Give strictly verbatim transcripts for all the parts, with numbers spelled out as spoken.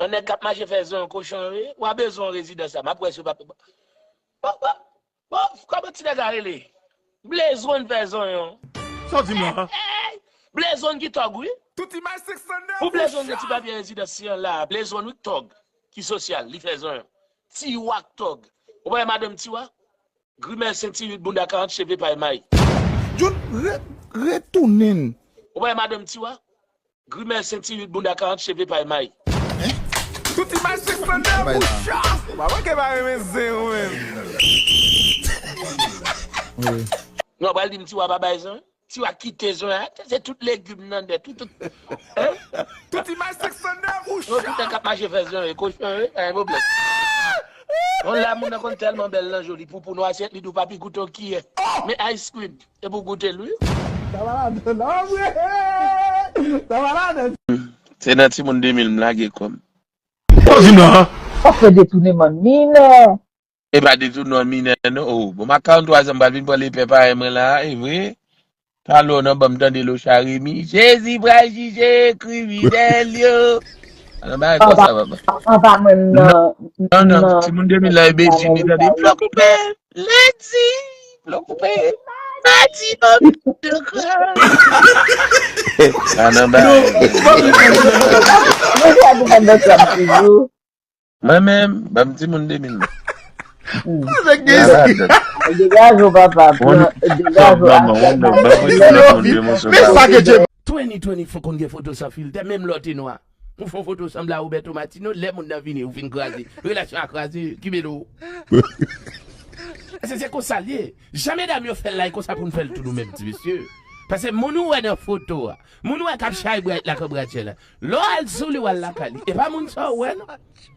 Nèg k ap mache fè zonyon kochon yo ye. W a bezwen yon rezidans la. M ap wè si w pa. Bon, bon, bon, kòman ti nèg la rele? Blezonn fè zonyon. Sa w di m la? Blezonn ki tòg, wi. Tout imaj sèks san nèf. Pou Blezonn gen ti papye rezidans li an la. Blezonn, wi, k tòg. Ki sosyal, li fè zonyon. Tiwa k tòg. Ou pa wè madanm Tiwa? Grimèl senti uit bounda karant cheve pay may. Jun re, retounen. Ou pa wè madanm Tiwa? Grimèl senti uit bounda karant cheve pay may. Tout imaj sèks san nèf. Ou pa manke pa renmen zen ou menm. Non, pral di m Tiwa pa bay zen. Tiwa kite zen a, se tout legim nan nèt, tout, tout. Hein? Tout imaj sèks san nèf ou. Non, tout nèg k ap mache fè zen, e kochon, e, pa gen pwoblèm. Yon la moun nan konn tèlman bèl nan joli, poupou nou asyèt li di w pa pi goute yon kiyè. Men ice cream, se pou goute l, wi. Sa va ladan, non, vre? Sa va ladan. Se nan timoun de mil m lage kò m. Sa w di m la? Sa fè detouneman minè. E pa detouneman minè, non. Oh, bon, m a karant twa zan, m pral vin pran lepè parèy mwen la, e vre? Talè w nan ban m tande Locha Remy. Jezi pral jije kriminèl yo. Alò, bagay konsa, papa. Anba mwen nan. Non, non, non, timoun de mil la, e Bejim, li tande. Blo koupe, lendi, blo koupe, madi, mòbid de gran. A nan bagay. Mwen di a di mwen nan chanm toujou. Mwen menm, ban m timoun de mil. Degaje w, papa. Degaje w. Twenty twenty-four konn gen foto san filtè, menm lè w te nwa. Ou fè yon foto sanble a Roberto Martino, lè moun nan vini, ou fin kraze. Relasyon a kraze, ki mele w? Se, se konsa l ye. Jan medam yo fè l la, e konsa pou n fè l tou nou menm, ti mesye. Paske moun ou wè nan foto a, moun ou wè k ap chay bright la, k ap bright la, lè w al sou li, w al lakay li, e pa moun sa w wè, non.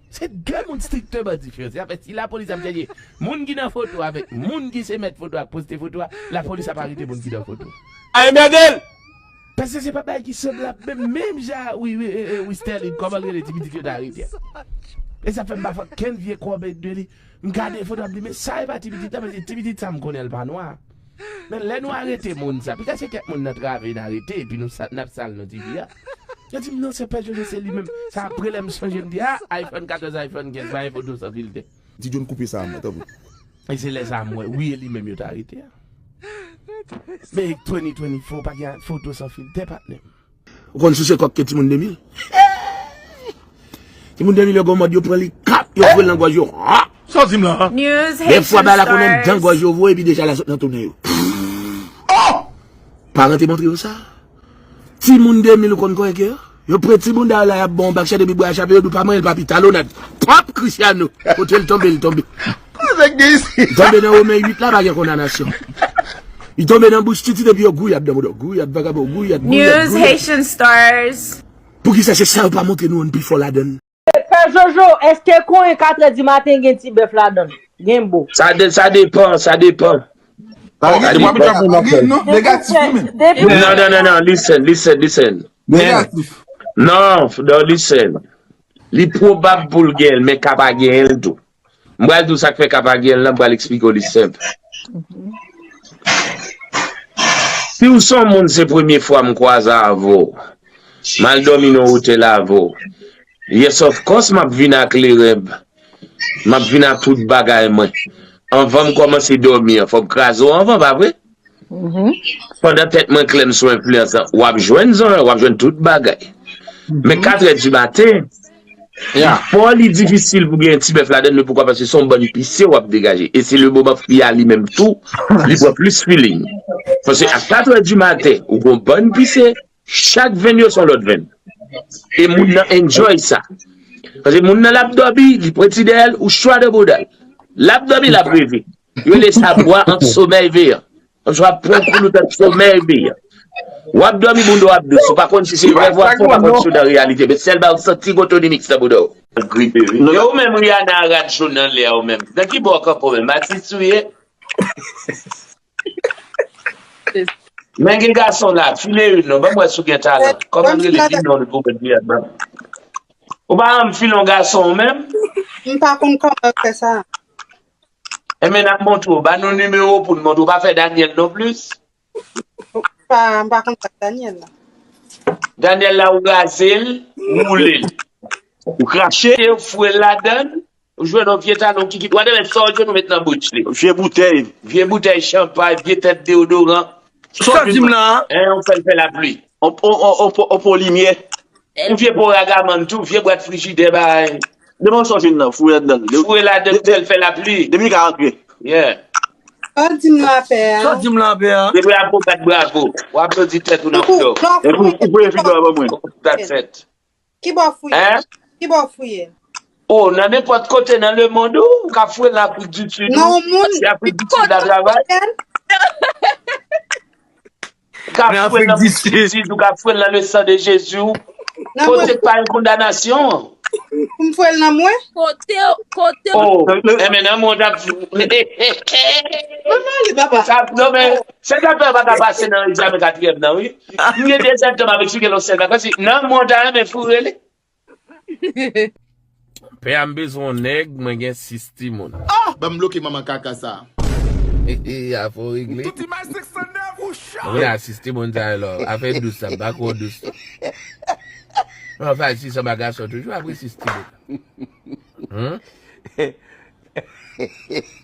Se de moun strikteman diferan. Se sa fè si lapolis ap chèche moun ki nan foto avèk moun ki se mèt foto a, k poste foto a, lapolis ap arete moun ki nan foto. Ay, mède l! Paske se pa bagay ki sanblab, menm, menm jan, wi, wi, e, e, wi, Sterling, kòman l rele ti pitit yo t arete a? E sa fè m pa fè okenn vye kòmantè de li. M gade foto, m di, men sa e pa ti pitit la, men se ti pitit sa m konnen l pa nwa. Men lè nou arete moun sa, pita se kèk moun nan trave n arete, epi nou sa, n ap sal non ti fi a. Yo di m non, se Pè Jojo, se li menm. Se apre lè m sonje, m di, a, iPhone katòz, iPhone kenz, pa gen foto san filtè. Ti John koupe sa a mwen, tanpri. E se lè sa a m wè, wi, e li menm yo t arete a. Men twenty twenty-four, pa gen foto san filtè, patnè. Ou konn souse kòk ke timoun de mil? Timoun de mil yo gon mòd yo pran li kap, yo foure l nan gòj yo. Ha! Sa w di m la? Dèfwa bagay la konnen dan gòj yo voye, epi deja la sot nan tou nen yo. Oh! Paran te montre yo sa. Timoun de mil ou konn kòrèk yo? Yo pre timoun da yo la, y ap bon bak chè depi bwa chape, yo di w pa manyen l papi, talonnad. Pap! Cristiano. Kote l tonbe, l tonbe. Li tonbe nan Women uit la, pa gen kondanasyon. Li tonbe nan bouch Titi depi yo gouyad nan bouda w. Gouyad, vagabon, gouyad, gouyad, gouyad. Poukisa se sa yo pa montre nou youn pi fò ladan l? Pè Jojo, èske konyen katrè di maten gen ti bèf ladan l? Gen bo. Sa de, sa depan, sa depan. Sa depan. Non, negatif wi menm. Non, non, non, non, listen, listen, listen. Negatif. Non, non, listen. Li pwobab pou l gen l, men ka pa gen l tou. M pral di w sa k fè ka pa gen l lan, m pral eksplike w li senp. Si w se yon moun, se premye fwa m kwaze avè w, m al dòmi nan otèl avè w. Yes, of course, m ap vin ak kleren m. M ap vin ak tout bagay mwen. Anvan m kòmanse dòmi an, fò m kraze w anvan, pa vre? Pandan tèt mwen klè, m sou enfliyans lan, w ap jwenn zòn, w ap jwenn tout bagay. Men katrè di maten, li fò, li difisil pou gen ti bèf ladan l, men poukwa? Paske se yon bann pise w ap degaje. E se le moman fi a li menm tou, li pran plis feeling. Paske a katrè di maten, ou gon bann pise, chak venn yo se yon lòt venn. E moun nan enjoy sa. Paske moun nan l ap dòmi, li pran ti dèyè l, ou chwa nan bouda l. L ap dòmi, l ap reve. Yo rele sa bwa ant somèy veyan. Kòmsi w ap pran koulout ant somèy veyan. W ap dòmi, bouda w ap dous. Ou pa konn si se rèv w ap fè, ou pa konn si w nan reyalite. Men sèlman ou santi gon Tony Mix nan bouda w. Gripe, wi. E ou menm, Rihanna, a rad jòn anlè a ou menm. Nan ki bò w kanpe w menm? Atis ou ye? Men gen gason la, file youn non, ban m wè si w gen talan. Kòman l rele? Di non l pou mwen, Rihanna. Ou pa janm file yon gason ou menm? M pa konn kòman yo fè sa. Enben, n ap montre w. Ban nou nimewo w pou n montre w. Ou pa fè Daniel non plis? Pa, m pa konn sa Daniel la. Daniel la, ou raze l, ou woule l. Ou krache. Ou foure l ladan l, ou jwenn yon vye talon kikit. Whatever, sa w jwenn ou met nan bouch li. Vye boutèy. Vye boutèy chanpay, vye tèt deodoran. Sa w di m la a? Hein, ou fè l fè lapli. On, on, on, on, on po limyè. Ou vye po ragamann tou, vye bwat frijidè bay. Demen w sonje nan, foure ladan. Foure ladan, fè l fè lapli. Depi l ka rantre. Yeah. Sa w di m la pè a? Sa w di m la pè a? Depi apre w bat bravo. W aplodi tèt ou nan flò. Epi ou voye figi w ban mwen. That's it. Ki bò fouye? Hein? Ki bò fouye? Oh, nan nenpòt kote nan lemond ou, ou ka foure l nan Afrik di Sid. Non, moun. Si Afrik di Sid la travay. Ka fwe l nan Afrik di Sid, ou ka fwe l nan le sang de Jésus. Kote k pa gen kondanasyon. Pou m fwe l nan mwen? Kote, kote. Oh, enben nan mwen w t ap. Manman li papa. Non men, se sa fè pa ka pase nan egzamen katriyèm nan, wi. M gen dezyèm tan m ap eksplike l yon sèl bagay, se nan mwen w ta renmen foure li. Pè a, m bezwen yon nèg, mwen gen sis timoun. Ah! Ban m bloke manman kaka sa. Afè w regle. Tout imaj sèks nan nèv ou chan. Mwen a sis timoun sa yo la. Afè dous sa, m pa kwè w dous. Mwen fè sis anba gason toujou apre sis timoun. Hmm?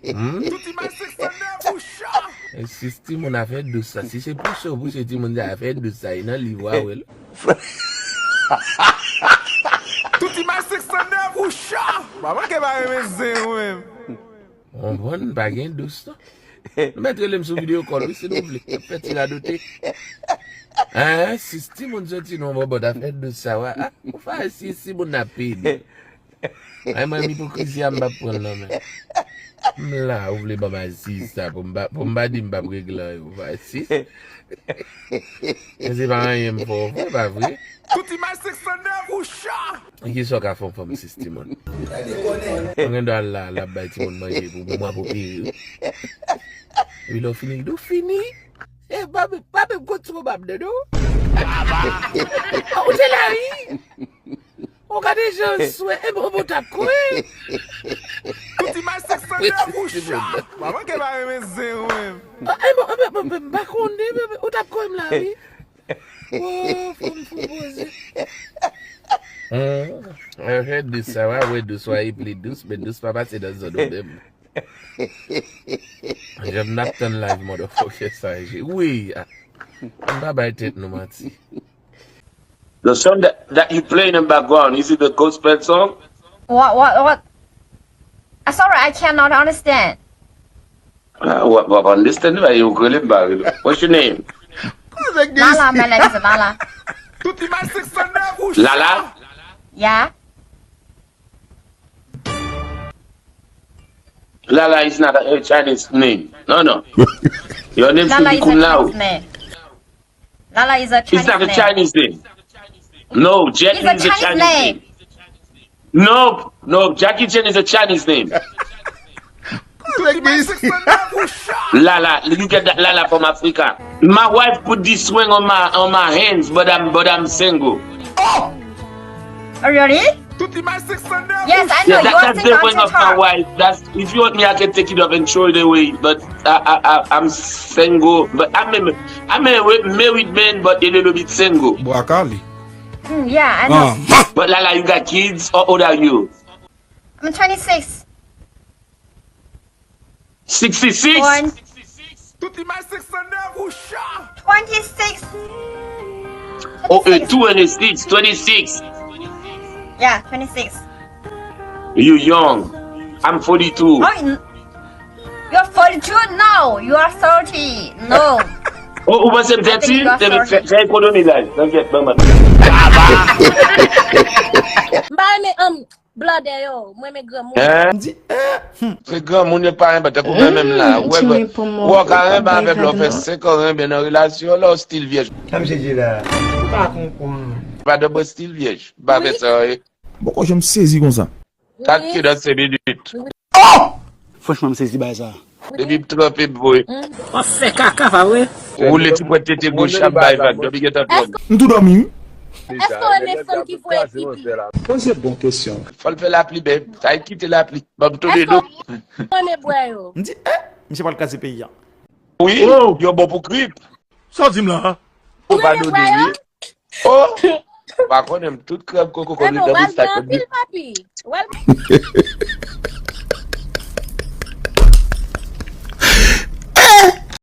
Hmm? Tout imaj sèks nan nèv ou chan. E sis timoun afè dous sa. Si se pouse w pouse timoun sa afè dous sa, e nan liv ou a wè l. Tout imaj sèks nan nèv ou chan. Manman ke pa renmen zen ou menm. Konprann, pa gen dous non. Nou mèt rele m sou video call wi si nou vle. N ap fè ti radote. Hein, sis timoun soti nan bòbòt afè dous sa wa. Ah, ou fè sis timoun ap pede. Ay mwen, ipokrizi a m p ap pran l non men. M la, ou vle ban m asis sa pou m pa, pou m pa di m p ap regle anyen, ou pa asis. Men se pa anyen m fè w vre, pa vre? Tout imaj sèks nan nèv ou chan. Kisa w ka fè yon fanm sis timoun? Mwen gen dwa al la, l ap bay timoun manje pou mwen, pou pere. Epi lè w fini, l di w fini. E pa menm, pa menm kont sou m ap nan non. Ou te la wi. Ou gade jan l swe, e bon, bon, t ap kwe. Tout imaj sèks nan nèv ou chan. Manman ke pa renmen zen ou menm. E bon, e bon, m pa konnen, men ou t ap kwe m la wi. Oh, fanm fou poze. Hmm. Afè dous sa, w a wè dous, w a epli dous, men dous pa pase nan zòn ou menm. Jan m ap tann live motherfucker sa, wi, a. M pa bay tèt nou manti. The song that, that you play in the background, is it the gospel song? What, what, what? Uh, sorry, I cannot understand. Uh, what, what understand? Why you really bad? What's your name? Lala, my name is Lala. Tout imaj sèks nan nèv ou chan. Lala? Yeah. Lala is not a, a Chinese name. No, no. Your name should be Kunao. Lala is a Chinese name. Lala is a Chinese name. It's not a Chinese name. No, Jackie is a Chinese name. No, no, Jackie Chan is a Chinese name. Lala, you get that Lala from Africa. My wife put this ring on my, on my hands, but I'm, but I'm single. Oh! Oh, really? Yes, I know. Yeah, that, that's the ring of my wife. That's, if you want me, I can take it off and throw it away. But I, I, I, I'm single. But I'm a, I'm a married man, but a little bit single. Bwa kale. Mm, yeah, I know. But Lala, you got kids? How old are you? I'm twenty-six. Sixty-six? Born. Tout imaj sèks nan nèv ou chan. Twenty-six. Oh, uh, twenty-six, twenty-six. Yeah, twenty-six. You young. I'm forty-two. Oh, n-, you're forty-two? No, you are thirty. No. Oh, ou panse m thirty? Fè, fè ekonomi la. Don't get my money. M pa renmen, um, Blòdè yo, mwen renmen granmoun. Hein? M di, eh, hmm. Se granmoun yo k pa renmen, tankou mwen menm la. Ou wè, ou wè, w ka renmen avèk lè w fè senk an renmen nan relasyon, lè w still vyèj. Sa misye di la, ou pa konprann. Pa de mwen still vyèj, m pa fè sa, eh. Poko janm sezi konsa. Kat ki nan senk minit. Oh! Franchman, m sezi bay sa. Depi m tranpe m voye. W ap fè kaka, pa vre? Ou woule ti pwent tete goch ap bay vag, dòmi gentan pran. M tou dòmi, wi. Èske w renmen fanm ki voye pipi? Poze bon kesyon. Fò l fè lapli, bèb. Sa e kite lapli. Ban m tonde dlo. Èske w renmen bwè yo? M di, eh, misye pral kraze peyi a. Wi, yo bon pou grip. Sa w di m la? Ou renmen bwè yo? Oh! Pa konnen m, tout krèb koko Epi w koridanm pral sa gen k anpil papi. Ou pral